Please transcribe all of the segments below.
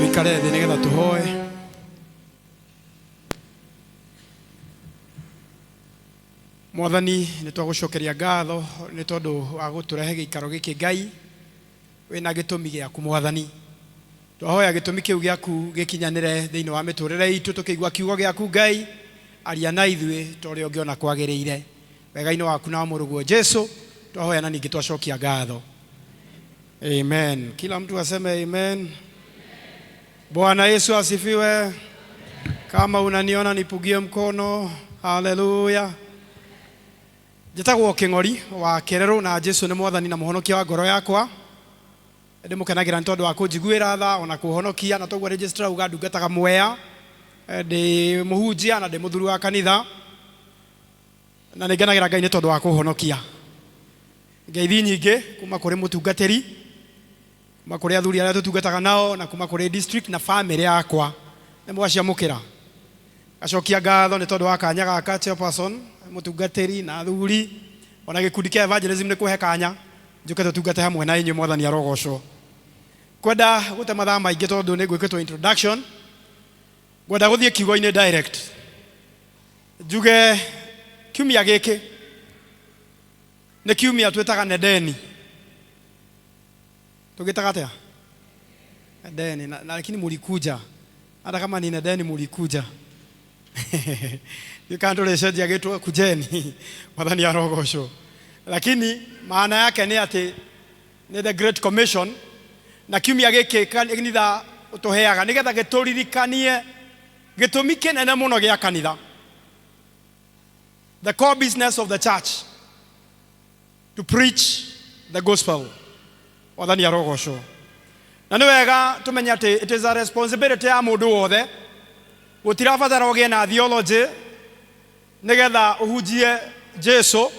Tuikare thĩ nĩgetha tũhoe. Mwathani, nĩ twagũcokeria ngatho nĩ tondũ wa gũtũrehe gĩikaro gĩkĩ Ngai wĩna gĩtũmi gĩaku Mwathani. Twahoya gĩtũmi kĩu gĩaku gĩkinyanĩre thĩinĩ wa mĩtũrĩre itũ tũkĩigua kiugo gĩaku Ngai, aria na ithuĩ ta ũrĩa ũngĩona kwagĩrĩire. Wega-inĩ waku na wa mũrũguo Jesu twahoya na ningĩ twacokia ngatho. Amen. Kila mtu aseme amen. Bwana Yesu asifiwe. Kama unaniona nipugie mkono. Haleluya. Njĩtagwo Kĩng'ori wa Kĩrerũ na Jesu nĩ mwathani na mũhonokia wa ngoro yakwa. Ndĩmũkenagĩra nĩ tondũ wa kũnjiguĩra tha ona kũhonokia na toguo registrar auga ndungataga Mwea, ndĩ mũhunjia na ndĩ mũthuri wa kanitha na nĩ ngenagĩra Ngai nĩ tondũ wa kũhonokia. Ngeithi nyingĩ kuma kũrĩ mũtungatĩri, kuma kũrĩ athuri arĩa tũtungataga nao na kuma kũrĩ district na famĩlĩ yakwa nĩ mwaciamũkĩra. Ngacokia ngatho nĩ tondũ wa kanya gaka chairperson, mũtungatĩri na athuri ona gĩkundi kĩa evangelism nĩ kũhe kanya njũke tũtungate hamwe na inyuĩ. Mwathani arogocwo. Kwenda gũte mathaa maingĩ tondũ nĩ ngwĩkĩtwo introduction, ngwenda gũthiĩ kiugo-inĩ direct. Njuge kiumia gĩkĩ nĩ kiumia twĩtaga Nedeni. Tũgĩtaga atĩa? Nedeni. Na lakini mulikuja hata kama ni Nedeni mulikuja. Gĩka tũrĩcenjia gĩtwo kujeni. Mwathani arogocwo. Lakini maana yake nĩ atĩ nĩ the Great Commission na kiumia gĩkĩ kanitha ũtũheaga nĩgetha gĩtũririkanie gĩtũmi kĩnene mũno gĩa kanitha, the core business of the church, to preach the gospel. Mwathani arogocwo. Na nĩ wega tũmenye atĩ it is a responsibility ya mũndũ wothe. Gũtirabatara ũgĩe na theology nĩgetha ũhunjie Jesu,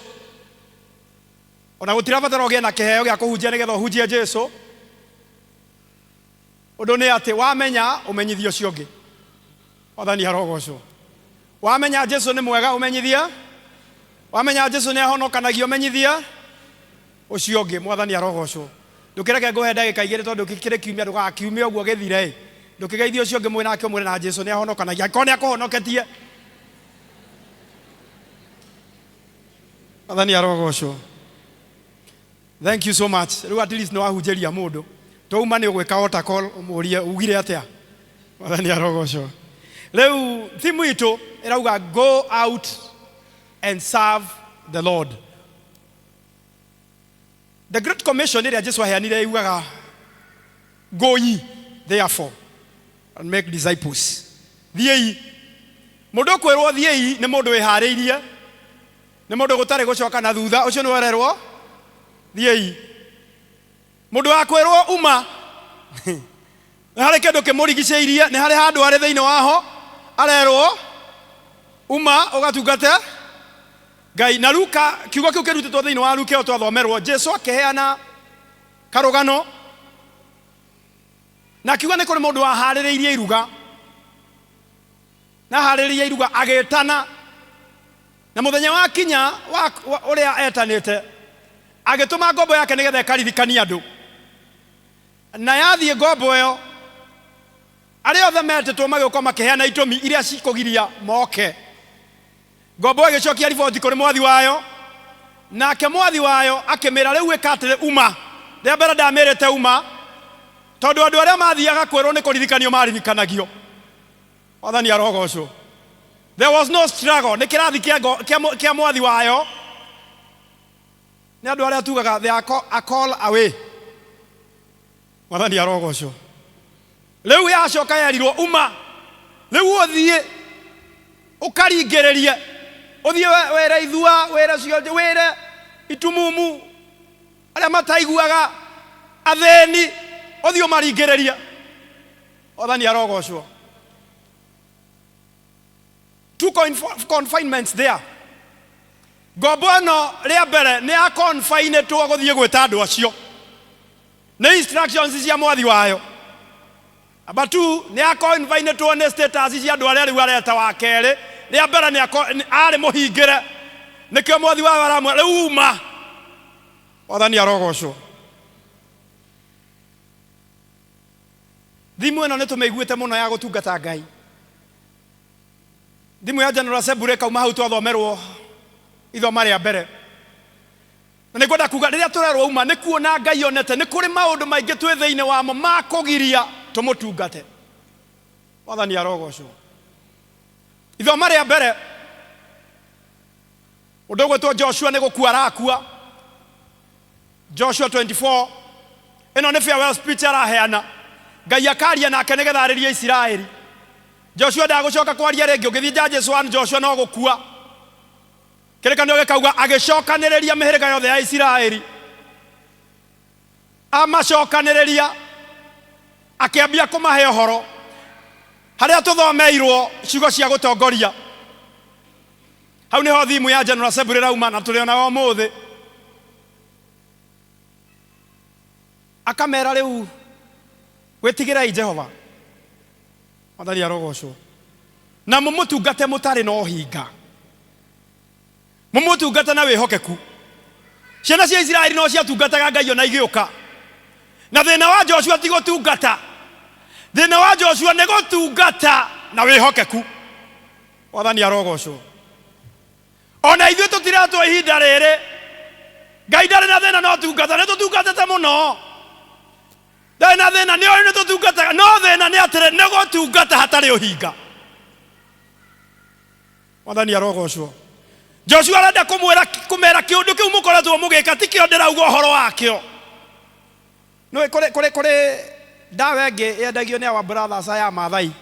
ona gũtirabatara ũgĩe na kĩheo gĩa kũhunjia nĩgetha ũhunjie Jesu. Ũndũ nĩ atĩ wamenya ũmenyithie ũcio ũngĩ. Mwathani arogocwo. Wamenya Jesu nĩ mwega ũmenyithie, wamenya Jesu nĩ ahonokanagia ũmenyithie ũcio ũngĩ. Mwathani arogocwo. Ndũkĩreke ngũhe ndagĩka igĩrĩ tondũ kĩrĩ kiumia, ndũgakiume ũguo gĩthire. Ndũkĩgeithie ũcio ũngĩ mwĩ nake ũmwĩre na Jesu nĩ ahonokanagia angĩkorwo nĩ akũhonoketie. Mwathani arogocwo. Thank you so much. Rĩu at least nĩ wahunjĩria mũndũ. Twauma nĩ ũgwĩka altar call ũmũrie ugire atĩa. Mwathani arogocwo. Rĩu theme itũ ĩrauga go out and serve the Lord. The Great Commission ĩrĩa Jesu aheanire yugaga go ye therefore and make disciples. Thiĩi. Mũndũ ũkwĩrwo thiĩi nĩ mũndũ wĩharĩirie, nĩ mũndũ gũtarĩ gũcoka na thutha, ũcio nĩwe ũrerwo thiĩi. Mũndũ wa kwĩrwo uma nĩ harĩ kĩndũ kĩmũrigicĩirie, nĩ harĩ handũ arĩ thĩinĩ waho arerwo uma ũgatungate Ngai. Na Luka, kiugo kĩu kĩrutĩtwo thĩinĩ wa Luka ĩyo twathomerwo, Jesu akĩheana karũgano na akiuga nĩ kũrĩ mũndũ waharĩrĩirie iruga, na aharĩrĩria iruga agĩtana, na mũthenya wakinya wa ũrĩa etanĩte agĩtũma ngombo yake nĩgetha ĩkaririkanie andũ. Na yathiĩ ngombo ĩyo, arĩa othe metĩtwo magĩũka makĩheana itũmi iria cikũgiria moke. Ngombo ĩgĩcokia riboti kũrĩ mwathi wayo, nake mwathi wayo akĩmĩra, rĩu ĩka atĩrĩ, uma. Rĩa mbere ndamĩrĩte uma, tondũ andũ arĩa mathiaga kwĩrwo nĩ kũririkanio maririkanagio. Mwathani arogocwo. There was no struggle. Nĩ kĩrathi kĩa mwathi wayo. Nĩ andũ arĩa tugaga they are a call away. Mwathani arogocwo. Rĩu yacoka yerirwo uma, rĩu ũthiĩ ũkaringĩrĩrie, ũthiĩ wĩre ithua, wĩre cionje, wĩre itumumu, arĩa mataiguaga, athĩni, ũthiĩ ũmaringĩrĩrie. Mwathani arogocwo. Two confinements there. Ngombo ĩno rĩa mbere nĩ ya confinetwo gũthiĩ gwĩta andũ acio, nĩ instructions cia mwathi wayo. Number 2, nĩ ya confinetwo nĩ status cia andũ arĩa rĩu areta. Wa kerĩ, rĩa mbere nĩ arĩ mũhingĩre, nĩkĩo mwathi wayo aramwĩra rĩu uma. Mwathani arogocwo. Thimũ ĩno nĩ tũmĩiguĩte mũno ya gũtungata Ngai. Thimũ ya General Assembly ĩkauma hau twathomerwo ithoma rĩa mbere. Na nĩ ngwenda kuga rĩrĩa tũrerwo uma nĩ kuona Ngai onete nĩ kũrĩ maũndũ maingĩ twĩ thĩinĩ wamo ma kũgiria tũmũtungate. Mwathani arogocwo. Ithoma rĩa mbere mũndũ ũgwĩtwo Joshua nĩ gũkua arakua. Joshua 24 ĩno nĩ farewell speech araheana. Ngai akaria nake nĩgetha arĩrie Isiraeli. Joshua ndagũcoka kwaria rĩngĩ. Ũngĩthiĩ Judges 1 Joshua no gũkua. Kĩrĩkanĩro gĩkauga agĩcokanĩrĩria mĩhĩrĩga yothe ya Isiraeli. Amacokanĩrĩria akĩambia kũmahe ũhoro harĩa tũthomeirwo ciugo cia gũtongoria. Hau nĩho thimu ya General Assembly ĩrauma na tũrĩ onayo ũmũthĩ. Akamera rĩu gwĩtigĩrei Jehova, Mwathani arogocwo, na mũmũtungate mũtarĩ na ũhinga, mũmũtungate na wĩhokeku. Ciana cia Isiraeli no ciatungataga Ngai ona igĩũka. Na thĩna wa Joshua ti gũtungata, thĩna wa Joshua nĩ gũtungata na wĩhokeku. Mwathani arogocwo. Ona ithuĩ tũtiretwo ihinda rĩrĩ, Ngai ndarĩ na thĩna no tungata, nĩ tũtungatĩte mũno, ndarĩ na thĩna, nĩ oĩ nĩ tũtungataga, no thĩna nĩ atĩrĩ, nĩ gũtungata hatarĩ ũhinga. Mwathani arogocwo. Joshua arenda kũmwĩra kũmera kĩũndũ kĩu mũkoretwo mũgĩka ti kĩo ndĩrauga ũhoro wakĩo. Nĩũĩ kũrĩ kũrĩ kũrĩ ndawa ĩngĩ yendagio nĩ our brothers aya a Maathai,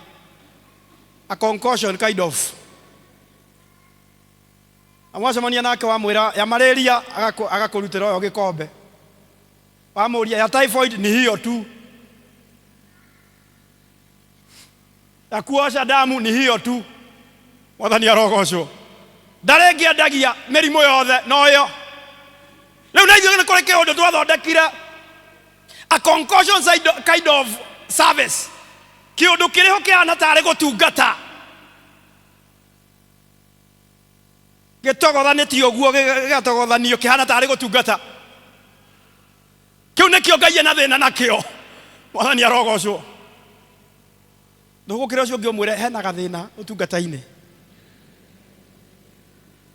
a concoction kind of. Na mwacemania nake wamwĩra ya malaria agakũrutĩra ũyũ gĩkombe, wamũria ya typhoid ni hiyo tu, ya kuosha damu ni hiyo tu. Mwathani arogocwo. Ndarĩ ĩngĩ endagia mĩrimũ yothe no ĩyo. Rĩu na ithuĩ nĩ kũrĩ kĩũndũ twathondekire, a concoction kind of service, kĩũndũ kĩrĩho kĩhana tarĩ gũtungata, gĩtogothanĩtio ũguo, gĩgatogothanio kĩhana tarĩ gũtungata. Kĩu nĩkĩo Ngai ena thĩna nakĩo. Mwathani arogocwo. Ndũgũkĩra ũcio ũngĩ ũmwĩre hena gathĩna ũtungata-inĩ.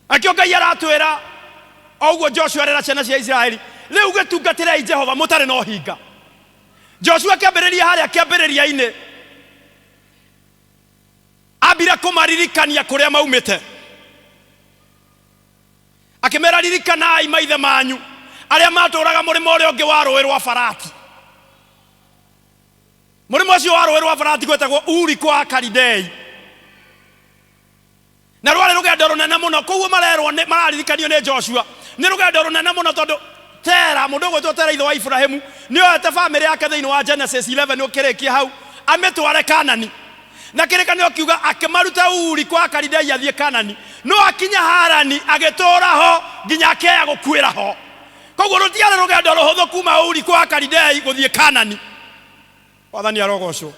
Nakĩo Ngai aratwĩra o ũguo Joshua arera ciana cia Isiraeli, rĩu gĩtungatĩrei Jehova mũtarĩ na ũhinga. Joshua akĩambĩrĩria harĩa kĩambĩrĩria-inĩ, ambire kũmaririkania kũrĩa maumĩte, akĩmera ririkanai maithe manyu arĩa matũraga mũrĩmo ũrĩa ũngĩ wa rũĩ rwa Farati. Mũrĩmo ũcio wa rũĩ rwa Farati gwetagwo Uri kwa Kalidei, na rwarĩ rũgendo rũnene mũno. Koguo marerwo nĩ mararirikanio nĩ Joshua nĩ rũgendo rũnene mũno, tondũ Tera, mũndũ ũgwĩtwo Tera ithe wa Ibrahimu, nĩ oete famĩlĩ yake thĩinĩ wa Genesis 11 ũkĩrĩkia hau amĩtware Kanani. Na kĩrĩkanĩro kiuga akĩmaruta Uri kwa Kalidei athiĩ Kanani, no akinya Harani agĩtũũra ho nginya akĩaya gũkuĩra ho. Koguo rũtiarĩ rũgendo rũhũthũ kuma Uri kwa Kalidei gũthiĩ Kanani. Mwathani arogocwo.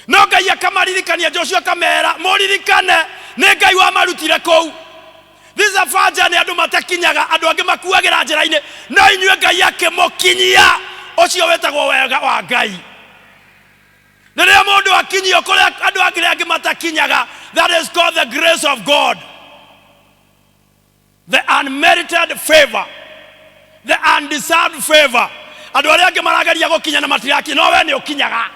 No Ngai akamaririkania, Joshua akamera mũririkane nĩ Ngai wamarutire kũu. This is a far journey, andũ matakinyaga, andũ angĩ makuagĩra njĩra-inĩ, no inyuĩ Ngai akĩmũkinyia. Ũcio wĩtagwo wega wa Ngai. Rĩrĩa mũndũ akinyio kũrĩa andũ angĩ angĩ matakinyaga, that is called the grace of God, the unmerited favor, the undeserved favor. Andũ arĩa angĩ marageria gũkinya na matirakinya, no we nĩ ũkinyaga.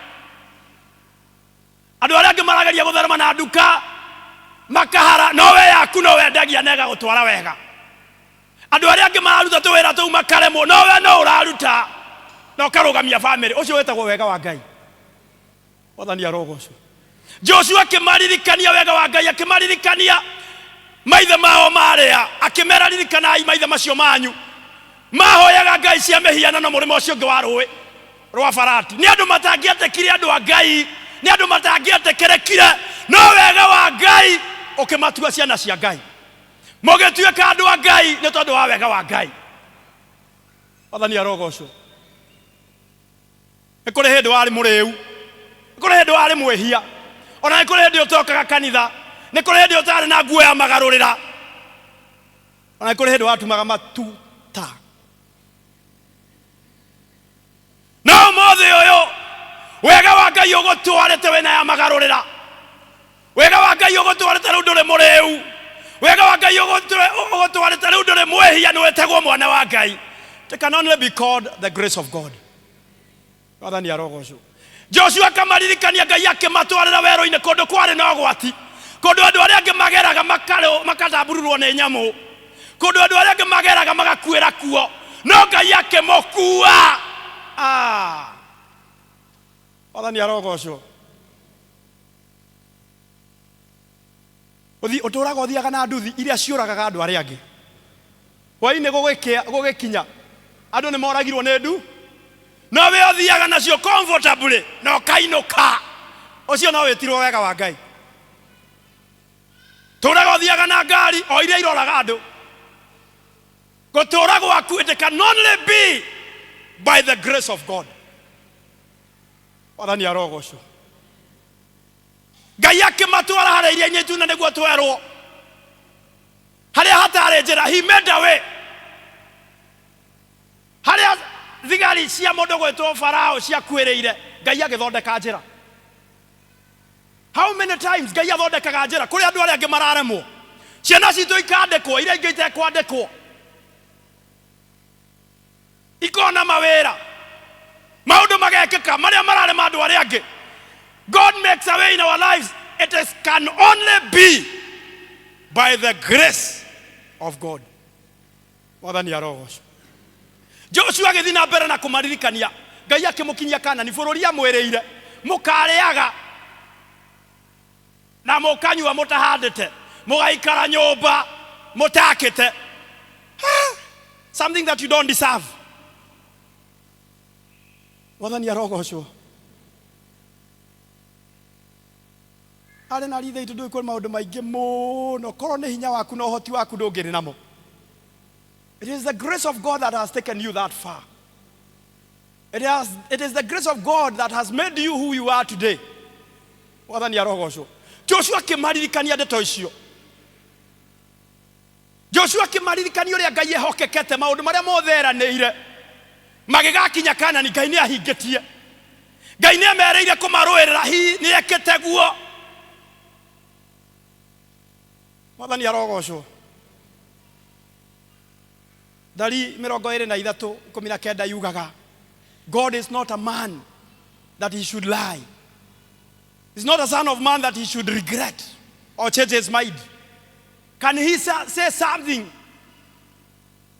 Andũ arĩa angĩ marageria gũtherema na nduka makahara, no we yaku no wendagia na ĩgagũtwara wega. Andũ arĩa angĩ mararuta tũwĩra tũu makaremwo, no we no ũraruta na ũkarũgamia famĩlĩ. Ũcio wĩtagwo wega wa Ngai. Mwathani arogocwo. Joshua akĩmaririkania wega wa Ngai, akĩmaririkania maithe mao marĩa, akĩmera ririkanai maithe macio manyu mahoyaga ngai cia mĩhianano mũrĩmo ũcio ũngĩ wa rũĩ rwa Farati. Nĩ andũ matangĩetĩkire andũ a Ngai, nĩ andũ matangĩetĩkĩrĩkire, no wega wa Ngai ũkĩmatua ciana cia Ngai, mũgĩtuĩka andũ a Ngai nĩ tondũ wa wega wa Ngai. Mwathani arogocwo. Nĩ kũrĩ hĩndĩ warĩ mũrĩu, nĩ kũrĩ hĩndĩ warĩ mwĩhia, ona nĩ kũrĩ hĩndĩ ũtokaga kanitha, nĩ kũrĩ hĩndĩ ũtarĩ na nguo ya magarũrĩra, ona nĩ kũrĩ hĩndĩ watumaga matuta. No ũmũthĩ ũyũ Wega wa Ngai ũgũtwarĩte wĩna ya magarũrĩra. Wega wa Ngai ũgũtwarĩte rĩu ndũrĩ mũrĩu. Wega wa Ngai ũgũtwarĩte rĩu ndũrĩ mwĩhia, nĩ wĩtagwo mwana wa Ngai. It can only be called the grace of God. Mwathani arogocwo. Joshua akamaririkania Ngai akĩmatwarĩra werũ-inĩ kũndũ kwarĩ na ũgwati, kũndũ andũ arĩa angĩ mageraga makatambururwo nĩ nyamũ, kũndũ andũ arĩa angĩ mageraga magakuĩra kuo, no Ngai akĩmũkua. Ah. Mwathani arogocwo. Ũthi ũtũraga ũthiaga na nduthi iria ciũragaga andũ arĩa angĩ. Hwainĩ gũgĩkĩa gũgĩkinya andũ nĩ moragirwo nĩ ndu no we ũthiaga nacio comfortably na ũkainũka. Ũcio no wĩtirwo wega wa Ngai. Tũraga ũthiaga na ngari o iria iroraga andũ. Gũtũra gwaku it can only be by the grace of God. Mwathani arogocwo. Ngai akĩmatwara harĩa iria-inĩ itune nĩguo twerwo harĩa hatarĩ njĩra, he made a way. Harĩa thigari cia mũndũ gwĩtwo Farao ciakuĩrĩire, Ngai agĩthondeka njĩra. How many times Ngai athondekaga njĩra kũrĩa andũ arĩa angĩ mararemwo? Ciana citũ ikandĩkwo, iria ingĩ itekwandĩkwo, ikona mawĩra, maũndũ magekĩka marĩa mararema andũ arĩa angĩ. God makes a way in our lives. It is, can only be by the grace of God. Mwathani arogocwo. Joshua agĩthiĩ na mbere na kũmaririkania Ngai akĩmũkinyia Kanani, bũrũri amwĩrĩire mũkarĩaga na mũkanyua mũtahandĩte, mũgaikara nyũmba mũtakĩte. Something that you don't deserve. Mwathani arogocwo. Arĩ na rithe itũ ndũĩ kwĩ maũndũ maingĩ mũno, korwo nĩ hinya waku na ũhoti waku ndũngĩrĩ namo. It is the grace of God that has taken you that far. It is the grace of God that has made you who you are today. Mwathani arogocwo. Joshua akĩmaririkania ndeto icio. Joshua akĩmaririkania ũrĩa Ngai ehokekete, maũndũ marĩa mothe eranĩire magĩgakinya Kanani, Ngai nĩ ahingĩtie. Ngai nĩ emerĩire kũmarũĩrĩra, hi nĩ ekĩte guo. Mwathani arogocwo. Thari 23:19 yugaga, God is not a man that he should lie. He's not a son of man that he should regret or change his mind. Can he say something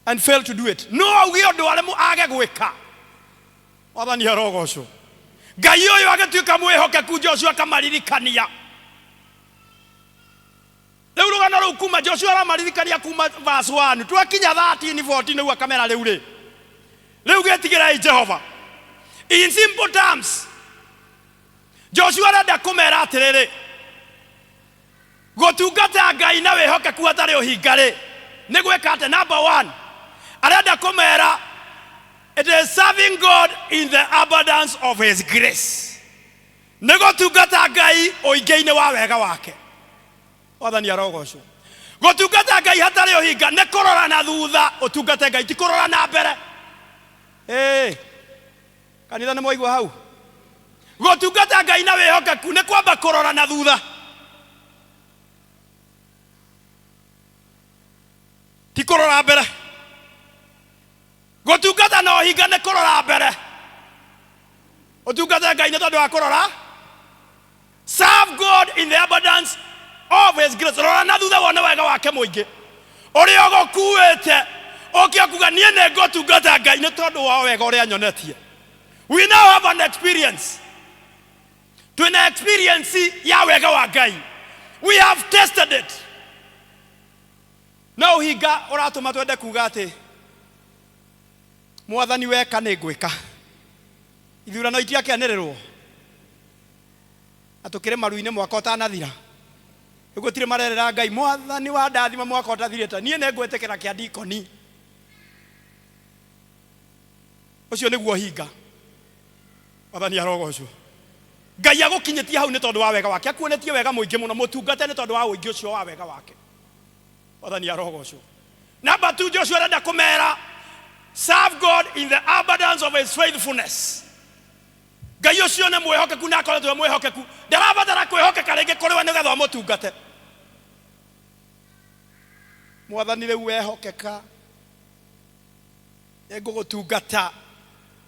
and fail to do it? No auge ũndũ aremwo age gwĩka. Mwathani arogocwo. Ngai ũyũ agĩtuĩka mwĩhokeku, Joshua akamaririkania. Rĩu rũgano rũu kuma Joshua aramaririkania kuma verse 1 twakinya 13 14 rĩu akamera rĩu rĩ rĩu gĩtigĩrei Jehova. In simple terms, Joshua arenda kũmera atĩrĩrĩ, gũtungata Ngai na wĩhokeku hatarĩ ũhinga rĩ nĩ gwĩka atĩa? Number one, arenda kũmera it is serving God in the abundance of his grace. Nĩ gũtungata Ngai ũingĩ-inĩ wa wega wake. Mwathani arogocwo. Gũtungata Ngai hatarĩ ũhinga nĩ kũrora na thutha ũtungate Ngai, ti kũrora na mbere. Ĩĩ, kanitha nĩ mwaigua hau? Gũtungata Ngai na wĩhokeku nĩ kwamba kũrora na thutha, ti kũrora mbere. Gũtungata na ũhinga nĩ kũrora mbere. Ũtungate Ngai nĩ tondũ wa kũrora. Serve God in the abundance of his grace. Rora na thutha wone wega wake mũingĩ ũrĩa ũgũkuĩte ũke ũkuga niĩ nĩ ngũtungata Ngai nĩ tondũ wa wega ũrĩa nyonetie. We now have an experience. Twĩna experience ya wega wa Ngai. We have tested it. No ũhinga ũratũma twende kuga atĩ Mwathani weka nĩ ngwĩka. Ithurano itiakĩanĩrĩrwo na tũkĩrĩ maru-inĩ mwaka ũtanathira. Rĩu gũtirĩ marerĩra Ngai, Mwathani wandathima mwaka ũtathirĩte, niĩ nĩ ngwĩtĩkĩra kĩa ndikoni. Ũcio nĩguo ũhinga. Mwathani arogocwo. Ngai agũkinyĩtie hau nĩ tondũ wa wega wake. Akuonetie wega mũingĩ mũno. Mũtungate nĩ tondũ wa ũingĩ ũcio wa wega wake. Mwathani arogocwo. Number two, Joshua arenda kũmera serve God in the abundance of his faithfulness. Ngai ũcio nĩ mwĩhokeku na akoretwo e mwĩhokeku, ndarabatara kwĩhokeka rĩngĩ kũrĩ we nĩgetha ũmũtungate. Mwathani, rĩu wehokeka, nĩngũgũtungata.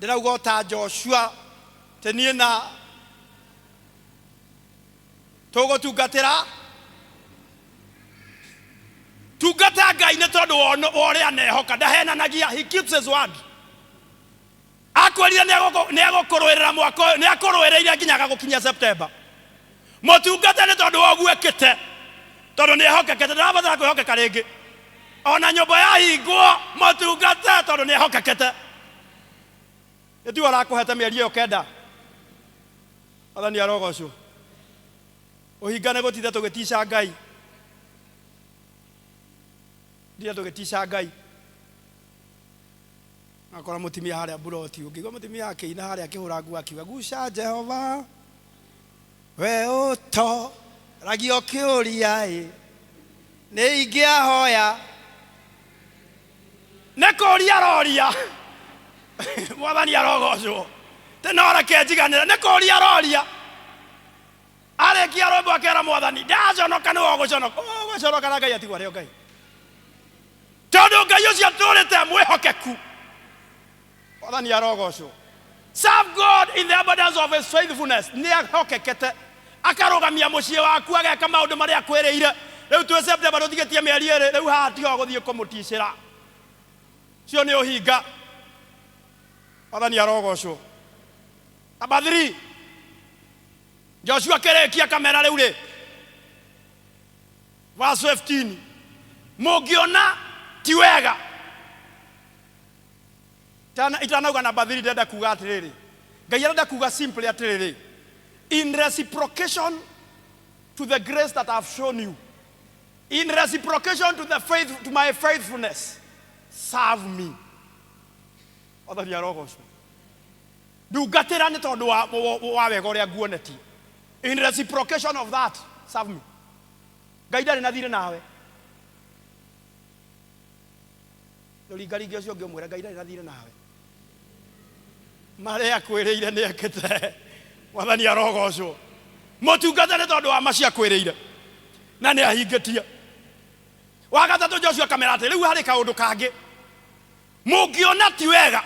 Ndĩrauga o ta Joshua, atĩ niĩ na tũgũtungatĩra. Tungata Ngai nĩ tondũ wa ũrĩa anehoka, ndahenanagia, he keeps his word. Akwĩrire nĩ egũkũrũĩrĩra mwaka ũyũ, nĩ akũrũĩrĩire nginya agagũkinyia September. Mũtungate nĩ tondũ wa ũguo ekĩte, tondũ nĩ ehokekete, ndarabatara kwĩhokeka rĩngĩ. Ona nyũmba yahingwo, mũtungate tondũ nĩ ehokekete. Nĩ tiwe arakũhete mĩeri ĩyo kenda. Mwathani arogocwo. Ũhinga nĩ gũtinda tũgĩtica Ngai. Tinda tũgĩtica Ngai. Akora mũtumia harĩa mburoti, ũngĩigua mũtumia akĩina harĩa akĩhũra nguo akiuga guca Jehova we ũtoragia ũkĩũria ĩ nĩ ingĩahoya nĩ kũria aroria. Mwathani arogocwo. Tĩ no reke njiganĩre, nĩ kũria aroria. Arĩkia rwĩmbo akera Mwathani ndaconoka nĩwe ũgũconoka. Ũgũconoka na Ngai atigwo arĩ o Ngai, tondũ Ngai ũcio atũrĩte mwĩhokeku. Mwathani arogocwo. Serve God in the abundance of his faithfulness. Nĩ ahokekete, akarũgamia mũciĩ waku, ageka maũndũ marĩa akwĩrĩire. Rĩu twĩ September, tũtigĩtie mĩeri ĩrĩ rĩu haha, tiga gũthiĩ kũmũticĩra, cio nĩ ũhinga. Mwathani arogocwo. Number 3, Joshua akĩrĩkia akamera rĩu rĩ, verse 15, mũngĩona ti wega. Itanauga namba 3, ndĩrenda kuga atĩrĩrĩ, Ngai arenda kuga simply atĩrĩrĩ, in reciprocation to the grace that I've shown you, in reciprocation to the faith, to my faithfulness, serve me. Mwathani arogocwo. Ndungatĩra nĩ tondũ wa wega ũrĩa nguonetie. In reciprocation of that, serve me. Ngai ndarĩ na thirĩ nawe. Rũringaringe ũcio ũngĩ ũmwĩre Ngai ndarĩ na thirĩ nawe. Marĩa akwĩrĩire nĩ ekĩte. Mwathani arogocwo. Mũtungate nĩ tondũ wa macio akwĩrĩire na nĩ ahingĩtie. Wa gatatũ, Joshua akamera atĩ rĩu harĩ kaũndũ kangĩ mũngĩona ti wega.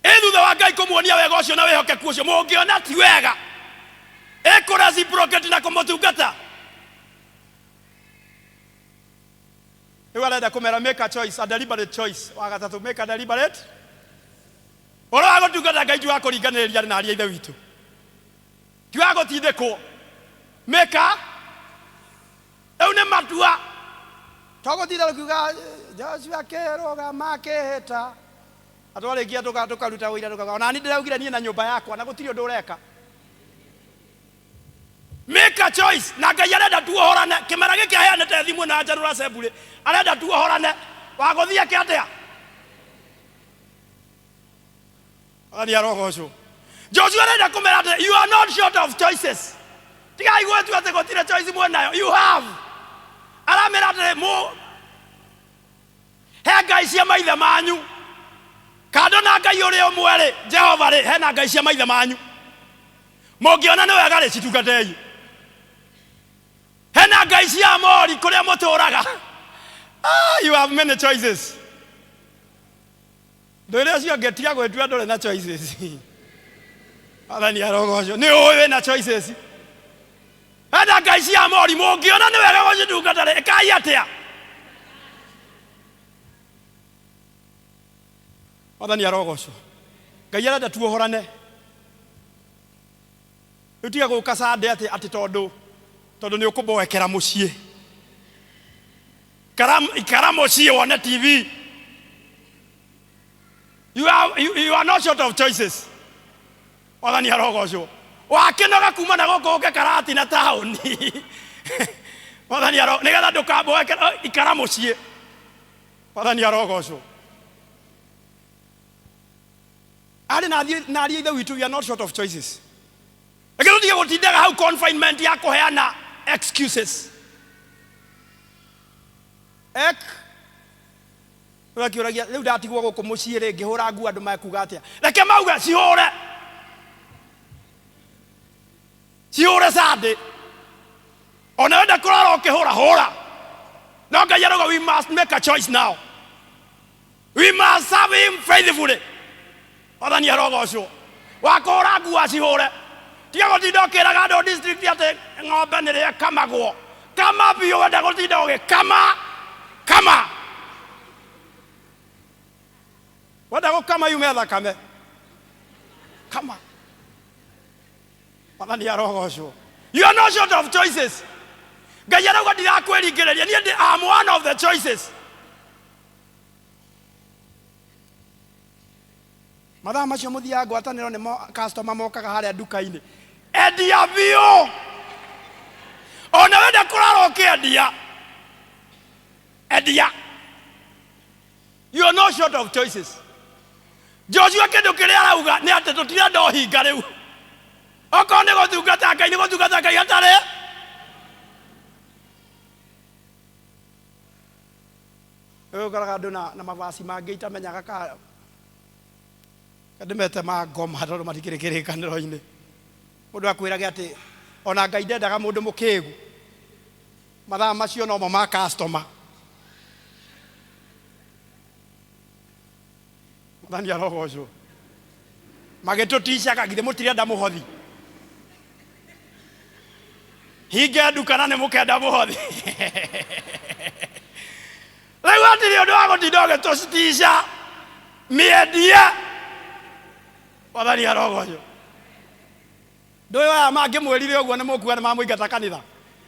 Ĩ thutha wa Ngai kũmuonia wega ũcio na wĩhokeku ũcio, mũngĩona ti wega ĩ kũ reciprocate na kũmũtungata. Rĩu arenda kũmera make a choice, a deliberate choice. Wa gatatũ, make a deliberate. Ũhoro wa gũtungata Ngai ti wa kũringanĩrĩria na aria ithe witũ, ti wa gũtindĩkwo. Make a, rĩu nĩ matua. To gũtinda rũkiuga Joshua akĩrũgama akĩhĩta, na twarĩkia tũkaruta ũira tũkauga ona niĩ ndĩraugire niĩ na nyũmba yakwa, na gũtirĩ ũndũ ũreka. Make a choice. Na Ngai arenda tuohorane. Kĩmera gĩkĩ aheanĩte thimũ na General Assembly, arenda tuohorane. Wa gũthiĩ eke atĩa? Mwathani arogocwo. Joshua arenda kũmera atĩ you are not short of choices. Tigai gwĩtua atĩ gũtirĩ choice mwĩnayo. You have. Aramera atĩ mũ he ngai cia maithe manyu, kando na Ngai ũrĩa ũmwe rĩ, Jehova rĩ, hena ngai cia maithe manyu, mũngĩona nĩ wega rĩ, citungatei. Hena ngai cia Amori kũrĩa mũtũraga. You have many choices. Ndwĩre ũcio ũngĩ tiga gwĩtua ndũrĩ na choices. Mwathani arogocwo. Nĩ ũĩ wĩna choices. Hena ngai cia Amori, mũngĩona nĩ wega gũcitungata rĩ, ĩkai atĩa? Mwathani arogocwo. Ngai arenda tuohorane. Rĩu tiga gũka Sunday atĩ atĩ tondũ tondũ nĩ ũkũmboekera mũciĩ. Ikara mũciĩ wone TV. You are not short of choices. Mwathani arogocwo. Wakĩnoga kuma na gũkũ ũke Karati na taũni. Mwathani aro, nĩgetha ndũkamboeke, ikara mũciĩ. Mwathani arogocwo. Arĩ na athiĩ na ariũ a ithe witũ, we are not short of choices. Reke tũtige gũtindaga hau confinement ya kũheana excuses. Ek. Ũgakĩũragia rĩu ndatigwo gũkũ mũciĩ rĩ ngĩhũra nguo andũ mekuga atĩa? Reke mauge cihũre. Cihũre Sunday. Ona wenda kũrara ũkĩhũra hũra. No Ngai arauga we must make a choice now. We must serve him faithfully. Mwathani arogocwo. Wa kũhũra nguo acihũre. Tiga gũtinda ũkĩraga andũ district atĩ ng'ombe nĩrĩo ĩkamagwo. Kama biũ wenda gũtinda ũgĩkama. Kama. Wenda gũkama yume thakame. Kama. Mwathani arogocwo. You are not short of choices. Ngai arauga ndirakwĩringĩrĩria niĩ ndĩ am one of the choices. Mathaa macio mũthiaga ngwatanĩro nĩmo customer mokaga harĩa nduka-inĩ. Endia biũ. Ona wenda kũrara ũkĩendia. Endia. You are not short of choices. Joshua kĩndũ kĩrĩa arauga nĩ atĩ tũtirenda ũhinga rĩu. Okorwo nĩ gũtungata Ngai nĩ gũtungata Ngai hatarĩ Rĩu ũkoraga andũ na, na mavaci mangĩ itamenyaga ka ndĩmete ma ngoma tondũ matikĩrĩ kĩrĩkanĩro-inĩ. Mũndũ akwĩrage atĩ ona Ngai ndendaga mũndũ mũkĩgu. Mathaa macio nomo ma customer. Mwathani arogocwo. Magĩtũticaga githĩ mũtirenda mũhothi. Hinge nduka na nĩ mũkenda mũhothi. Rĩu hatirĩ ũndũ wa gũtinda ũgĩtũtica mĩendie. Mwathani arogocwo. Ndũĩ aya mangĩmwĩrire ũguo nĩ mũkuga nĩ mamũingata kanitha.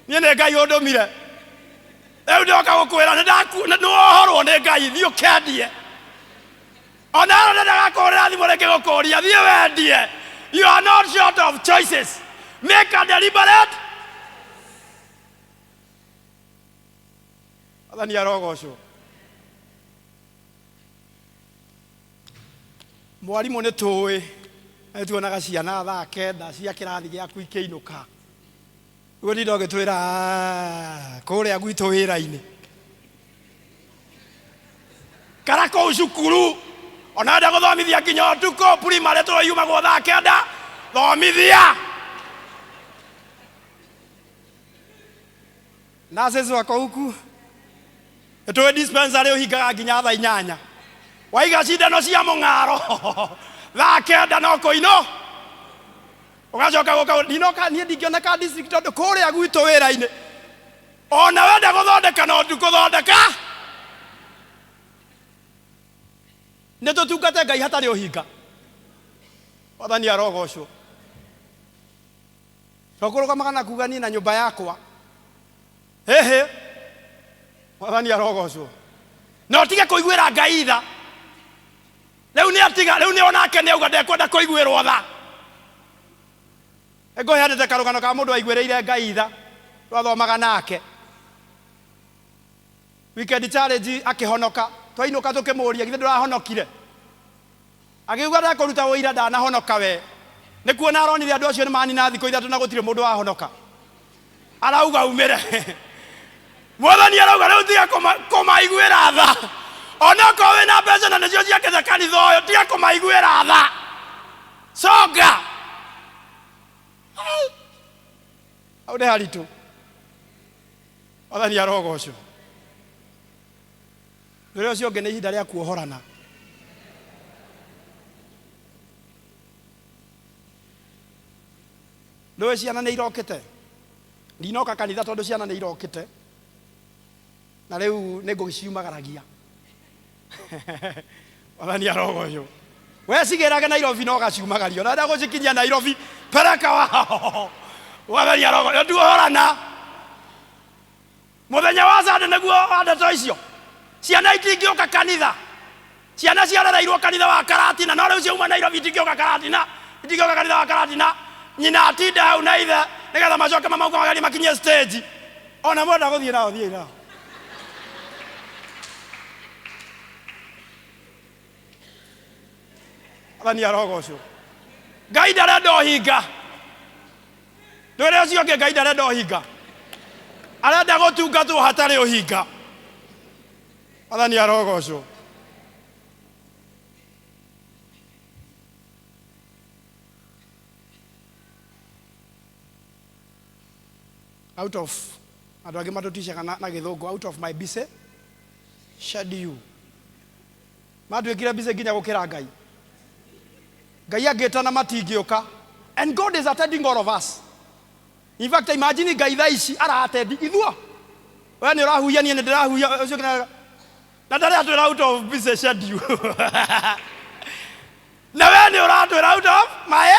Niĩ nĩ Ngai ũndũmire. Rĩu ndoka gũkwĩra nĩ wohorwo nĩ Ngai thiĩ ũkendie. Ona ĩyo ndendaga kũhũrĩra thimũ rĩngĩ gũkũria thiĩ wendie. You are not short of choices. Make a deliberate. Mwathani arogocwo. Mwarimũ nĩ tũĩ nĩ tuonaga ciana thaa kenda cia kĩrathi gĩaku ikĩinũka. Ũgũtinda ũgĩtwĩra "Ah, kũrĩa gwitũ wĩra-inĩ kana kũu cukuru ona wenda gũthomithia nginya ũtukũ primary tũĩ yumagwo thaa kenda thomithia. Nurses wako huku nĩtũĩ dispensary ũhingaga nginya thaa inyanya waiga cindano cia mũng'aro thaa kenda no kũinũ ũgacoka gũka ndinoka niĩ ndingĩoneka district tondũ kũrĩa gwitũ wĩra-inĩ ona wenda gũthondeka no ndukũthondeka nĩ tũtungate Ngai hatarĩ ũhinga. Mwathani arogocwo. To kũrũgamaga na kuga niĩ na nyũmba yakwa hĩhĩ. Mwathani arogocwo. Na ũtige kũiguĩra Ngai tha. Rĩu nĩ atiga, rĩu nĩ onake nĩ auga ndekwenda kũiguĩrwo tha. Ngũheanĩte karũgano ka mũndũ waiguĩrĩire Ngai tha, twathomaga nake weekend challenge akĩhonoka. Twainũka tũkĩmũria githĩ ndũrahonokire? Agĩuga ndekũruta ũira ndanahonoka we. Nĩ kuona aronire andũ acio nĩ manina thikũ ithatũ na gũtirĩ mũndũ wahonoka. Arauga umĩre. Mwathani arauga rĩu tiga kũmaiguĩra tha. Onokorwo wĩna mbeca na nĩcio ciakĩte kanitha ũyũ tiga kũmaiguĩra tha. Songa. Hau nĩ haritũ. Mwathani arogocwo. Ũrĩa ũcio ũngĩ nĩ ihinda rĩa kuohorana. Ndũĩ ciana nĩ irokĩte? Ndinoka kanitha tondũ ciana nĩ irokĩte. Na rĩu nĩ ngũgĩciumagaragia. Mwathani arogocwo. We cigĩrage Nairobi no ũgaciumagaria. Ũrenda gũcikinyia Nairobi, pereka wao. Mwathani arogocwo. Tuohorana. Mũthenya wa Sunday nĩguo wa ndeto icio. Ciana itingĩũka kanitha. Ciana ciarereirwo kanitha wa Karatina, no rĩu ciauma Nairobi itingĩũka Karatina, itingĩũka kanitha wa Karatina. Nyina atinda hau na ithe nĩgetha macoke mamaumagarie makinyie stage. Ona mwenda gũthiĩ nao thiĩi nao. Mwathani arogocwo. Ngai ndarenda ũhinga. Ndwĩre ũcio ũngĩ Ngai ndarenda ũhinga. Arenda gũtungatwo hatarĩ ũhinga. Mwathani arogocwo. Out of andũ angĩ matũticaga na, na gĩthũngũ out of my busy schedule. Matuĩkire busy nginya gũkĩra Ngai. Ngai angĩtana matingĩũka. And God is attending all of us. In fact, imagine Ngai thaa ici ara-attend ithuo. We nĩ ũrahuhia, niĩ nĩ ndĩrahuhia, ũcio ũngĩ nĩ- na ndarĩ atwĩra out of busy schedule. Na we nĩ ũratwĩra out of my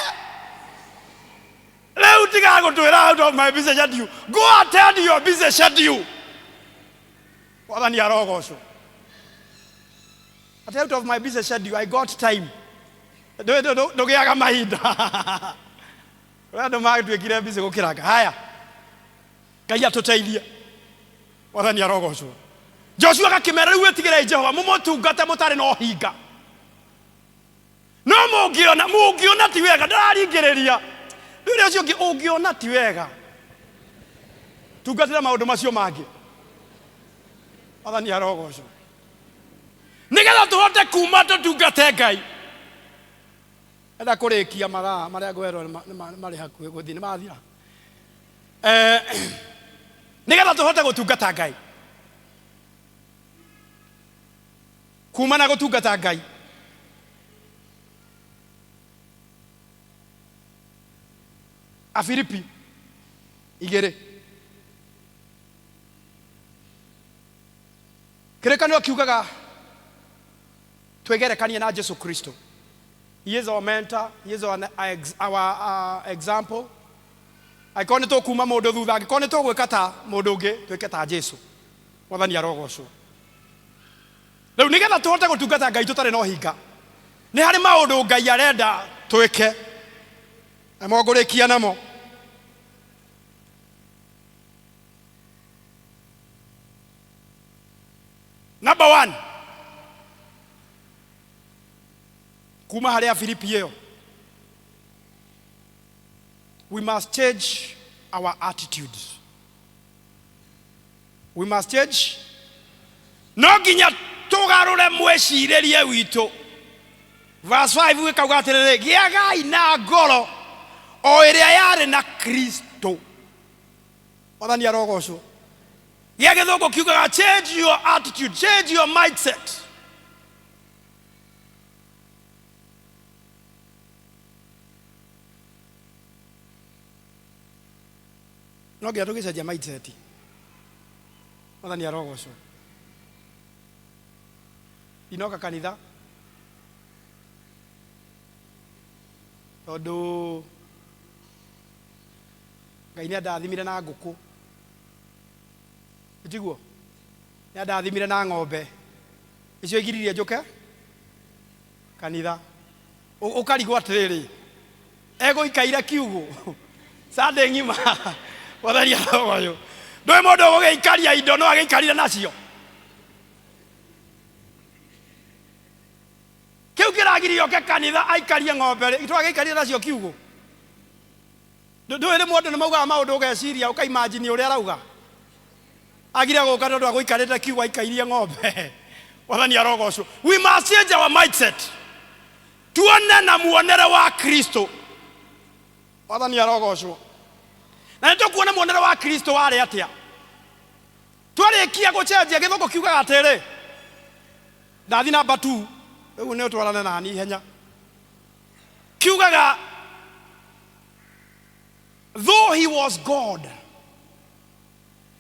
rĩu tiga gũtwĩra out of my busy schedule. Go attend your busy schedule. Mwathani arogocwo. At out of my busy schedule, I got time. Ndũgĩaga mahinda. Ũrĩa andũ matuĩkire busy gũkĩra Ngai. Haya, Ngai atũteithie. Mwathani arogocwo. Joshua agakĩmera rĩu wĩtigĩrei Jehova mũmũtungate mũtarĩ na ũhinga. No mũngĩona mũngĩona ti wega ndĩraringĩrĩria. Rĩu ũcio ũngĩ ũngĩona ti wega. Tungatĩra maũndũ macio mangĩ. Mwathani arogocwo. Nĩgetha tũhote kuma tũtungate Ngai. Enda kũrĩkia mathaa marĩa ngwerwo marĩ hakuhĩ gũthiĩ nĩ mathira. Eh, nĩgetha tũhote gũtungata Ngai. Kuma na gũtungata Ngai. Afilipi igĩrĩ. Kĩrĩkanĩro kiugaga twĩgerekanie na Jesu Kristo. He is our mentor, he is our example. Angĩkorwo nĩ tũkuma mũndũ thutha, angĩkorwo nĩ tũgwĩka ta mũndũ ũngĩ, twĩke ta Jesu. Mwathani arogocwo. Rĩu nĩgetha tũhote gũtungata Ngai tũtarĩ na ũhinga, nĩ harĩ maũndũ Ngai arenda twĩke, namo ngũrĩkia namo. Number one, kuma harĩ Afilipi ĩyo, we must change our attitudes. We must change. No nginya tũgarũre mwĩcirĩrie witũ. Verse 5 gĩkauga atĩrĩrĩ, gĩagai na ngoro o ĩrĩa yarĩ na Kristo. Mwathani arogocwo. Gĩa gĩthũngũ kiugaga change your attitude, change your mindset. No nginya tũgĩcenjia mindset. Mwathani arogocwo. Ndinoka kanitha tondũ Ngai nĩ andathimire na ngũkũ. Tiguo? Nĩ andathimire na ng'ombe. Icio igiririe njũke kanitha. Ũkarigwo atĩrĩrĩ, egũikaire kiugũ Sunday ng'ima. Mwathani arogocwo. Ndũĩ mũndũ ũgũgĩikaria indo no agĩikarire nacio. Kĩu kĩragiria oke kanitha aikarie ng'ombe rĩ, twagĩikarire nacio kiugũ. Ndũĩ rĩmwe andũ nĩ maugaga maũndũ ũgeciria ũkaimajini ũrĩa arauga. Agire gũka tondũ agũikarĩte kiugũ aikairie ng'ombe. Mwathani arogocwo. We must change our mindset. Tuone na muonere wa Kristo. Mwathani arogocwo. Na nĩ tũkuona muonere wa Kristo warĩ atĩa. Twarĩkia gũcenjia gĩthũngũ kiugaga atĩrĩ, ndathi namba 2 rĩu nĩ ũtwarane nani ihenya. Kiugaga though he was God,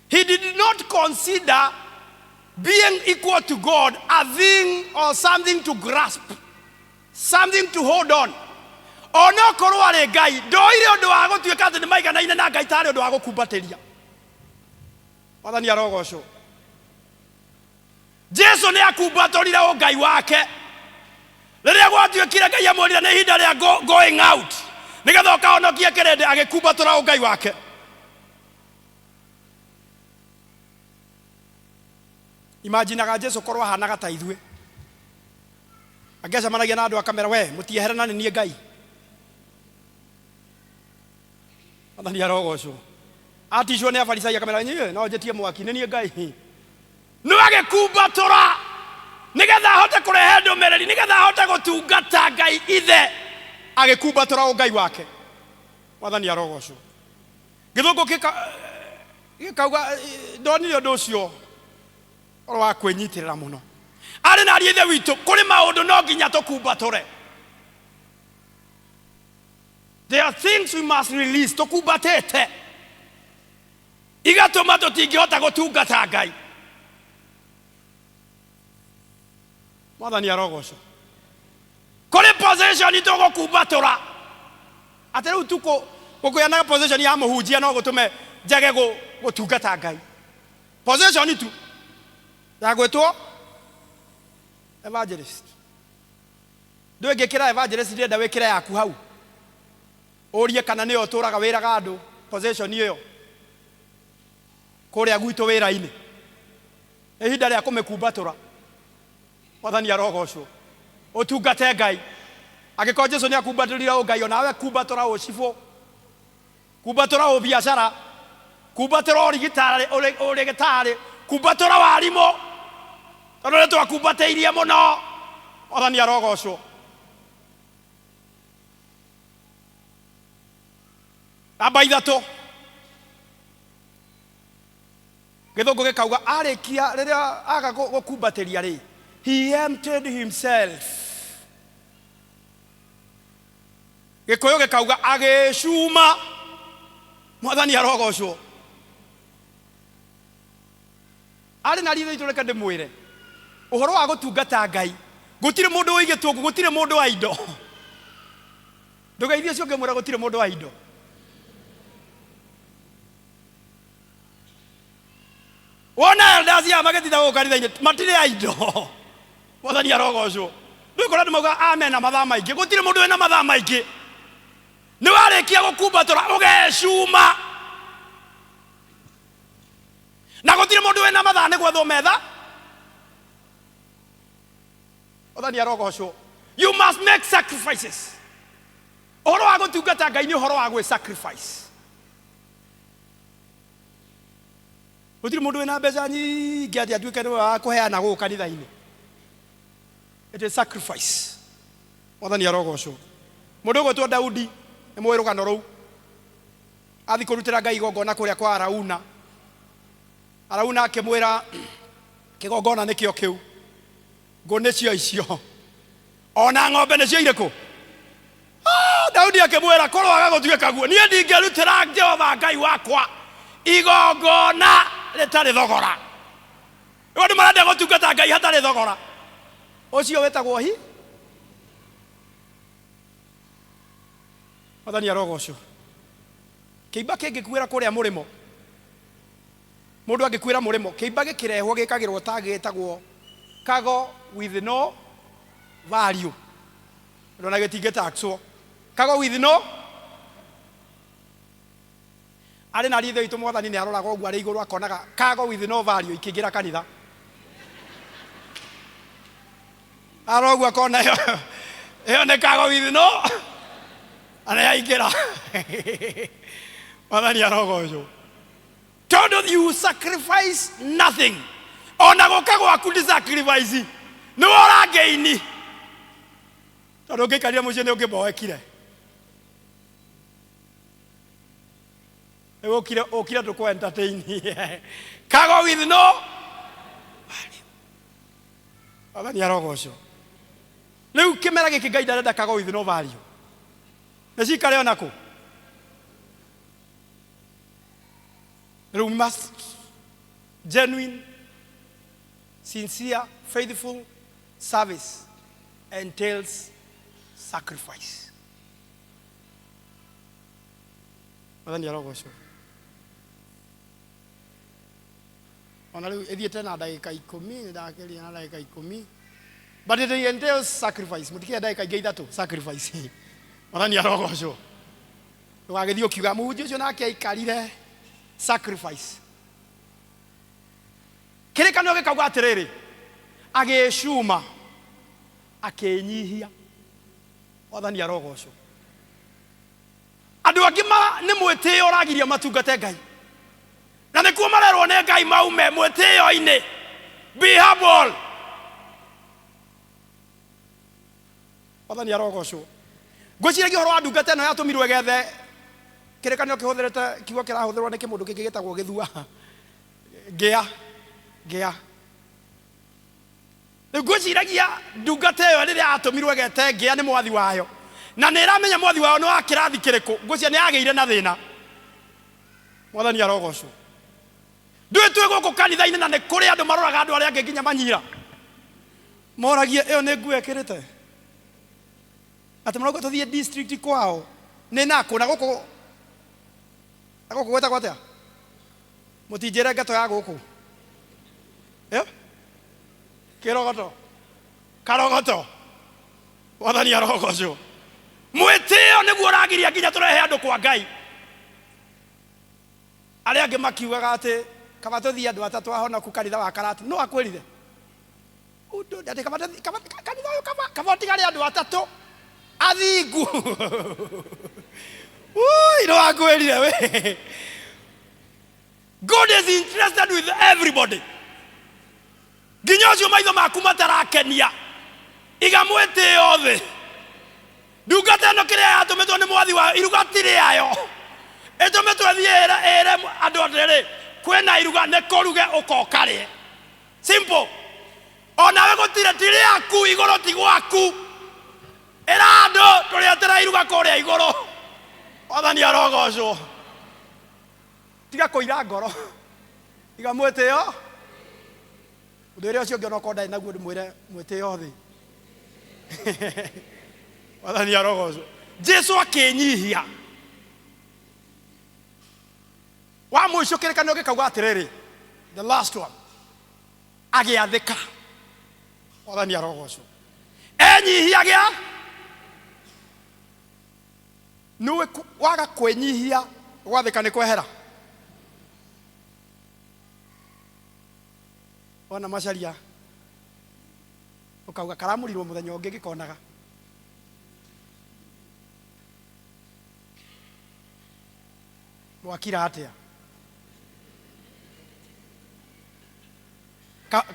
he did not consider being equal to God a thing or something to grasp, something to hold on. Ona okorwo arĩ Ngai, ndoire ũndũ wa gũtuĩka atĩ nĩ maiganaine na Ngai tarĩ ũndũ wa gũkumbatĩria. Mwathani arogocwo. Jesu nĩ akumbatũrire ũngai wake rĩrĩa gwatuĩkire Ngai amwĩrire nĩ ihinda rĩa going out nĩgetha ũkahonokie kĩrĩndĩ, agĩkumbatũra ũngai wake. Imaginaga Jesu korwo ahanaga ta ithuĩ, angĩacemanagia na andũ akamera, we mũtieherana nĩ niĩ Ngai. Mwathani arogocwo. Aticwo nĩ Afarisai akamera, inyuĩ no njĩtie mwaki, nĩ niĩ Ngai. No agĩkumbatũra nĩgetha ahote kũrehe ndũmĩrĩri, nĩgetha ahote gũtungata Ngai Ithe, agĩkumbatũra ũngai wake. Mwathani arogocwo. Gĩthũngũ kĩka Gĩkauga eh, ndonire ũndũ ũcio ũhoro wa kwĩnyitĩrĩra mũno. Arĩ na ariũ a Ithe witũ, kũrĩ maũndũ no nginya tũkumbatũre. There are things we must release, tũkumbatĩte igatũma tũtingĩhota gũtungata Ngai. Mwathani arogocwo. Kũrĩ position tũgũkumbatũra atĩ rĩu tukũ gũkũgĩa na position ya mũhunjia no gũtũme njage gũtungata Ngai. Position tu ya gwĩtwo evangelist. Ndũngĩkĩra evangelist ndĩrenda wĩkĩre yaku hau. Ũrie kana nĩyo ũtũraga wĩraga andũ position ĩyo kũrĩa gwitũ wĩra-inĩ. Nĩ ihinda rĩa kũmĩkumbatũra. Mwathani arogocwo. Ũtungate Ngai. Angĩkorwo Jesu nĩ akumbatũrire ũngai, onawe kumbatũra ũcibũ, kumbatũra ũbiacara, kumbatũra ũrigitari, ũrĩgĩtarĩ, kumbatũra warimũ, tondũ nĩ twakumbatĩirie mũno. Mwathani arogocwo. Namba ithatũ, Gĩthũngũ gĩkauga arĩkia rĩrĩa aga gũkumbatĩria rĩ, he emptied himself. Gĩkũyũ gĩkauga agĩcuma. Mwathani arogocwo. Arĩ na ritho itũ, reke ndĩmwĩre ũhoro wa gũtungata Ngai, gũtirĩ mũndũ ũigĩtwo ũguo, gũtirĩ mũndũ wa indo. Ndũgeithie ũcio ũngĩmwĩra gũtirĩ mũndũ wa indo. Wona elders aya magĩtinda gũkũ kanitha-inĩ matirĩ a indo. Mwathani arogocwo. Ndũkora andũ mauga amen na mathaa maingĩ. Gũtirĩ mũndũ wĩna mathaa maingĩ. Nĩ warĩkia gũkumbatũra ũgecuma. Na gũtirĩ mũndũ wĩna mathaa nĩ gwethwo metha. Mwathani arogocwo. You must make sacrifices. Ũhoro wa gũtungata Ngai nĩ ũhoro wa gwĩ sacrifice. Gũtirĩ mũndũ wĩna mbeca nyingĩ atĩ atuĩke nĩwe wa kũheana gũkũ kanitha-inĩ. It is sacrifice. Mwathani arogocwo. Mũndũ ũgwĩtwo Daudi, nĩ mũĩ rũgano rũu. Athiĩ kũrutĩra Ngai igongona kũrĩa kwa Arauna. Arauna akĩmwĩra kĩgongona nĩkĩo kĩu, ngũ nĩcio icio, ona ng'ombe nĩcio irĩkũ? Ah, Daudi akĩmwĩra kũroaga gũtuĩka guo, niĩ ndingĩrutĩra Jehova Ngai wakwa igongona rĩtarĩ thogora. Rĩu andũ marenda gũtungata Ngai hatarĩ thogora. Ũcio wĩtagwo hi Mwathani arogocwo. Kĩimba kĩngĩkuĩra kũrĩa mũrĩmo, mũndũ angĩkuĩra mũrĩmo, kĩimba gĩkĩrehwo gĩkagĩrwo tag ĩtagwo cargo with no value. Ona gĩtingĩ taxwo. Cargo with no arĩ na ritho itũ Mwathani nĩ aroraga ũguo arĩ igũrũ akonaga cargo with no value ikĩingĩra kanitha. Arora ũguo akona ĩyo ĩyo nĩ cargo with no na yaingĩra. Mwathani arogocwo. Tondũ you sacrifice nothing. Ona gũka gwaku ndi sacrifice. Nĩwe ũrangeini. Tondũ ũngĩikarire mũciĩ nĩ ũngĩmboekire. Rĩu ũkire ũkire tũkũ entertain. Cargo with no value. Mwathani arogocwo. Rĩu kĩmera gĩkĩ Ngai ndarenda cargo with no value. Nĩ cikare ona kũ? Rĩu must genuine, sincere, faithful service entails sacrifice. Mwathani arogocwo. Ona rĩu ĩthiĩte na ndagĩka ikũmi, nĩ ndakĩria na ndagĩka ikũmi. But it entails sacrifice. Mũtikĩhe ndagĩka ingĩ ithatũ sacrifice. Mwathani arogocwo. Ndũgagĩthiĩ ũkiuga mũhunjia ũcio nake aikarire sacrifice. Kĩrĩkanĩro gĩkauga atĩrĩrĩ, agĩĩcuma, akĩĩnyihia. Mwathani arogocwo. Andũ angĩ ma nĩ mwĩtĩo ũragiria matungate Ngai, na nĩkuo marerwo nĩ Ngai maume mwĩtĩo-inĩ. Be humble. Mwathani arogocwo. Ngwĩciragia ũhoro wa ndungata ĩno yatũmirwo ĩgethe Kĩrĩkanĩro kĩhũthĩrĩte kiugo kĩrahũthĩrwo nĩ kĩmũndũ kĩngĩ gĩtagwo gĩthua. Ngĩa, ngĩa. Rĩu ngwĩciragia ndungata ĩyo rĩrĩa yatũmirwo ĩgete ngĩa nĩ mwathi wayo, na nĩ ĩramenya mwathi wayo nĩ wa kĩrathi kĩrĩkũ, ngwĩciria nĩ yagĩire na thĩna. Mwathani arogocwo. Ndũĩ twĩ gũkũ kanitha-inĩ na nĩ kũrĩ andũ maroraga andũ arĩa angĩ nginya manyira. Moragie ĩyo nĩ nguo ĩkĩrĩte? Atĩ marauga tũthiĩ district kwao nĩ nakũ? Na gũkũ na gũkũ gwĩtagwo atĩa? Mũtinjĩre ngeto ya gũkũ. Eh? Kĩrogoto. Karogoto. Mwathani arogocwo. Mwĩtĩo nĩguo ũragiria nginya tũrehe andũ kwa Ngai. Arĩa angĩ makiugaga atĩ kaba tũthiĩ andũ atatũ ahonoku kanitha wa Karatu. Nũ akwĩrire? Ũndũ atĩ kaba tũthiĩ kaba kanitha ũyũ kaba kaba ũtigare andũ atatũ athingu. Ui, nũ akwĩrire we? God is interested with everybody. Nginya ũcio maitho maku matarakenia. Iga mwĩtĩo thĩ. Ndungata ĩno kĩrĩa yatũmĩtwo nĩ mwathi wayo, iruga ti rĩayo. Ĩtũmĩtwo ĩthiĩ ĩre ĩre andũ atĩrĩrĩ, kwĩna iruga nĩ kũruge ũka ũkarĩe. Simple. Onawe gũtirĩ ti rĩaku, igũrũ ti gwaku. Ĩra andũ tũrĩetera iruga kũrĩa igũrũ. Mwathani arogocwo. Tiga kũira ngoro. Iga mwĩtĩo. Ũndũ ũrĩa ũcio ũngĩ onokorwo ndarĩ naguo ndĩmwĩre mwĩtĩo thĩ. Mwathani arogocwo. Jesu akĩnyihia. Wa mũico kĩrĩkanĩro gĩkauga atĩrĩrĩ, the last one, agĩathĩka. Mwathani arogocwo. Enyihia gĩa nĩũĩ waga kwĩnyihia gwathĩka nĩ kwehera. Wona macaria ũkauga karamũrirwo mũthenya ũngĩ gĩkonaga. Mwakira atĩa?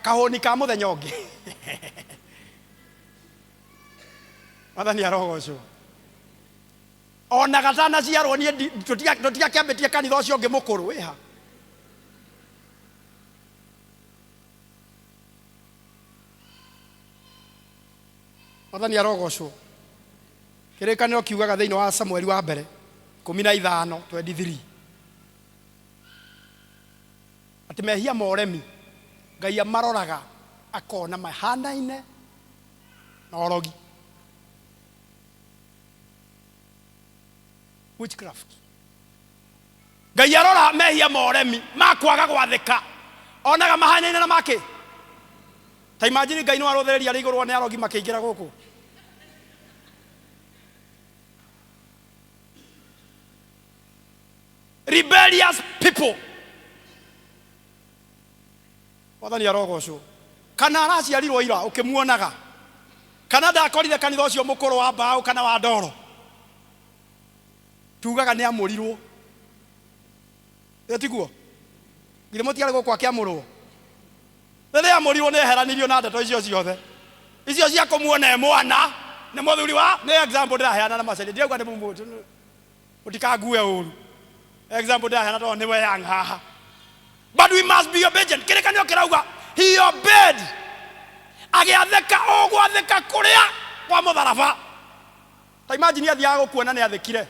Kahũni ka mũthenya ũngĩ. Mwathani arogocwo. Ona gatanaciarwo niĩ tũtiakĩambĩtie kanitha ũcio ũngĩ mũkũrũ wĩha. Mwathani arogocwo. Kĩrĩkanĩro kiugaga thĩinĩ wa Samueli wa mbere 15:23 atĩ mehia ma ũremi Ngai amaroraga akona mahanaine na ũrogi. Witchcraft. Ngai arora mehia ma ũremi ma kwaga gwathĩka onaga mahanaine na makĩ. Ta imagine Ngai no arũthĩrĩria arĩ igũrũ one arogi makĩingĩra gũkũ. Rebellious people. Mwathani arogocwo. Kana araciarirwo ira ũkĩmuonaga. Kana ndakorire kanitha ũcio mũkũrũ wa mbaũ kana wa ndoro. Tugaga nĩ amũrirwo. Ĩ tiguo? Githĩ mũtiarĩ gũkũ akĩamũrwo? Rĩrĩa amũrirwo nĩ eheranirio na ndeto icio ciothe. Icio cia kũmuona e mwana nĩ mũthuri wa nĩ example ndĩraheana na macaria ndirauga nĩ mũtikangue ũru. Example ndĩraheana tondũ nĩwe young haha. But we must be obedient. Kĩrĩkanĩro kĩrauga he obeyed. Agĩathĩka o gwathĩka kũrĩa kwa mũtharaba. Ta imagine athiaga gũkuona nĩ athĩkire.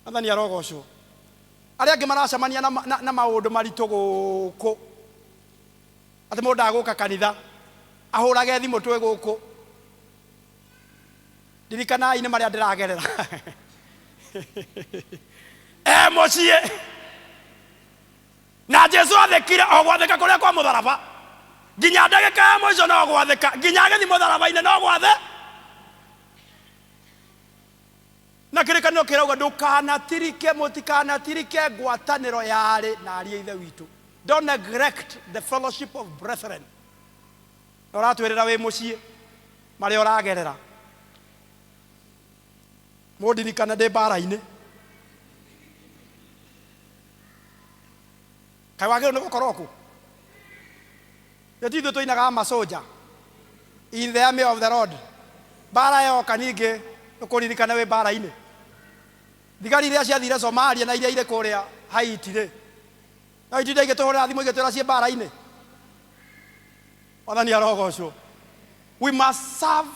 Mwathani arogocwo. Arĩa angĩ maracemania na, na, na maũndũ maritũ gũkũ. Atĩ mũndũ ndagũka kanitha ahũrage thimũ twĩ gũkũ. Ririkanai nĩ marĩa ndĩragerera. E mũciĩ. Na Jesu athĩkire o gwathĩka kũrĩa kwa mũtharaba. Nginya ndagĩka ya mũico no gwathĩka. Nginya agĩthiĩ mũtharaba-inĩ no gwathe. Na kĩrĩkanĩro kĩrauga ndũkanatirike, mũtikanatirike ngwatanĩro ya arĩ na ariũ a Ithe witũ. Don't neglect the fellowship of brethren. Na ũratwĩrĩra wĩ mũciĩ marĩa ũragerera. Mũndirikane ndĩ mbara-inĩ. Kaĩ wagĩrĩirwo nĩ gũkorwo kũ? Nĩ ti ithuĩ tũinaga masoja in the army of the Lord. Mbara yoka ningĩ ũkũririkane wĩ mbara-inĩ. Thigari iria ciathire Somalia na iria irĩ kũrĩa Haiti rĩ, no itinde igĩtũhũrĩra thimũ igĩtwĩra ciĩ mbara-inĩ? Mwathani arogocwo. We must serve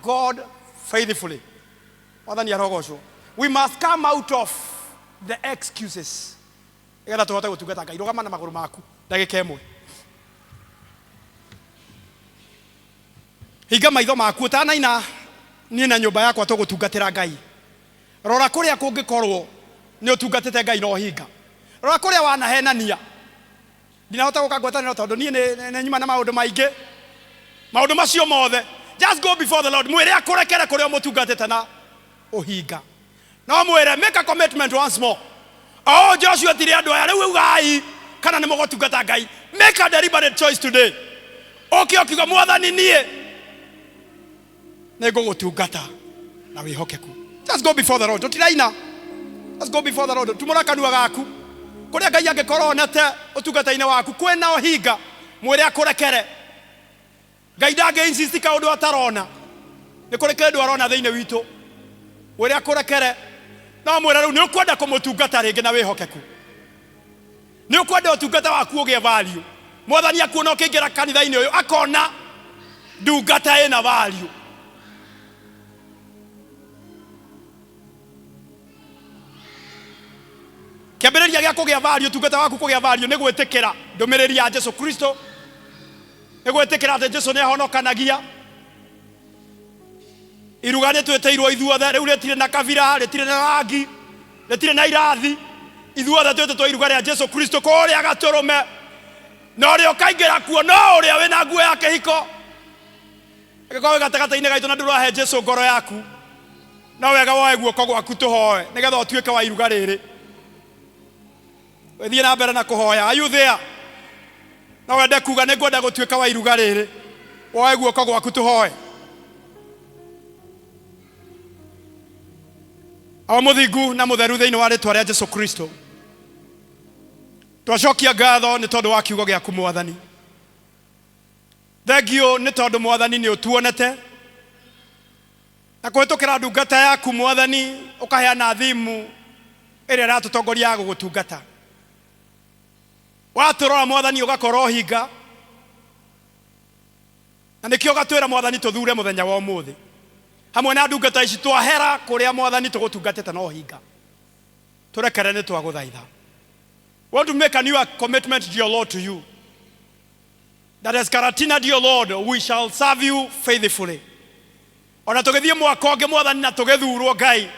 God faithfully. Mwathani arogocwo. We must come out of the excuses nĩgetha tũhote gũtungata Ngai. Rũgama na magũrũ maku ndagĩka ĩmwe. Hinga maitho maku ũtanaina niĩ na nyũmba yakwa tũgũtungatĩra Ngai. Rora kũrĩa kũngĩkorwo nĩ ũtungatĩte Ngai na ũhinga. Rora kũrĩa wanahenania. Ndinahota gũka ngwatanĩro tondũ niĩ nĩ nyuma na maũndũ maingĩ. Maũndũ macio mothe. Just go before the Lord. Mwĩre akũrekere kũrĩa ũmũtungatĩte na ũhinga. No mwĩre make a commitment once more. O ũũ Joshua etire andũ aya, rĩu ugai kana nĩ mũgũtungata Ngai. Make a deliberate choice today. Ũke ũkiuga Mwathani niĩ nĩ ngũgũtungata na wĩhokeku. Just go before the Lord. Tũtiraina. Just go before the Lord. Tumũra kanua gaku. Kũrĩa Ngai angĩkorwo onete ũtungata-inĩ waku kwĩna ũhinga, mwĩre akũrekere. Ngai ndangĩ insist kaũndũ atarona. Nĩ kũrĩ kĩndũ arona thĩinĩ witũ. Mwĩre akũrekere. No mwĩre rĩu nĩ ũkwenda kũmũtungata rĩngĩ na wĩhokeku. Nĩ ũkwenda ũtungata waku ũgĩe value. Mwathani akuona ũkĩingĩra kanitha-inĩ ũyũ akona ndungata ĩna value. Kĩambĩrĩria gĩa kũgĩa value, ũtungata waku kũgĩa value nĩ gwĩtĩkĩra ndũmĩrĩri ya Jesu Kristo, nĩ gwĩtĩkĩra atĩ Jesu nĩ ahonokanagia. Iruga nĩ twĩtĩirwo ithuothe, rĩu rĩtirĩ na kabira, rĩtirĩ na rangi, rĩtirĩ na irathi. Ithuothe twĩtĩtwo iruga rĩa Jesu Kristo kũrĩa Gatũrũme, na ũrĩa ũkaingĩra kuo no ũrĩa wĩna nguo ya kĩhiko. Angĩkorwo wĩ gatagatĩ-inĩ gaitũ na ndũrahe Jesu ngoro yaku, no wega woe guoko gwaku tũhoe nĩgetha ũtuĩke wa iruga rĩrĩ. Wĩthiĩ na mbere na kũhoya. Are you there? No wende kuga nĩ ngwenda gũtuĩka wa iruga rĩrĩ. Woe guoko gwaku tũhoe. Awa mũthingu na mũtheru thĩinĩ wa rĩtwa rĩa Jesu Kristo, twacokia ngatho nĩ tondũ wa kiugo gĩaku Mwathani. Thengiũ nĩ tondũ Mwathani nĩ ũtuonete na kũhĩtũkĩra ndungata yaku Mwathani ũkaheana thimu ĩrĩa ĩratũtongoria ya gũgũtungata. Watũrora Mwathani ũgakora ũhinga, na nĩkĩo ũgatwĩra Mwathani tũthure mũthenya wa ũmũthĩ hamwe na ndungata ici twahera kũrĩa Mwathani tũgũtungatĩte na ũhinga. Tũrekere nĩ twagũthaitha. We want to make a new commitment, dear Lord, to you. That as Karatina, dear Lord, we shall serve you faithfully. Ona tũgĩthiĩ mwaka ũngĩ Mwathani na tũgĩthurwo Ngai,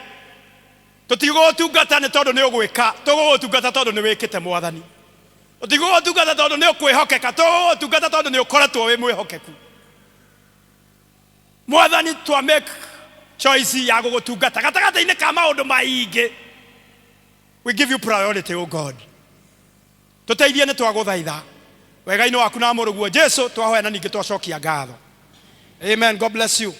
tũtigũgũtungata nĩ tondũ nĩ ũgwĩka, tũgũgũtungata tondũ nĩ wĩkĩte Mwathani. Tũtigũgũtungata tondũ nĩ ũkwĩhokeka, tũgũgũtungata tondũ nĩ ũkoretwo wĩ mwĩhokeku. Mwathani, twa make choice ya gũgũtungata gatagatĩ-inĩ ka maũndũ maingĩ. We give you priority, O God. Tũteithie nĩ twagũthaitha wega-inĩ waku na mũrũguo Jesu twahoya na ningĩ twacokia ngatho. Amen. God bless you.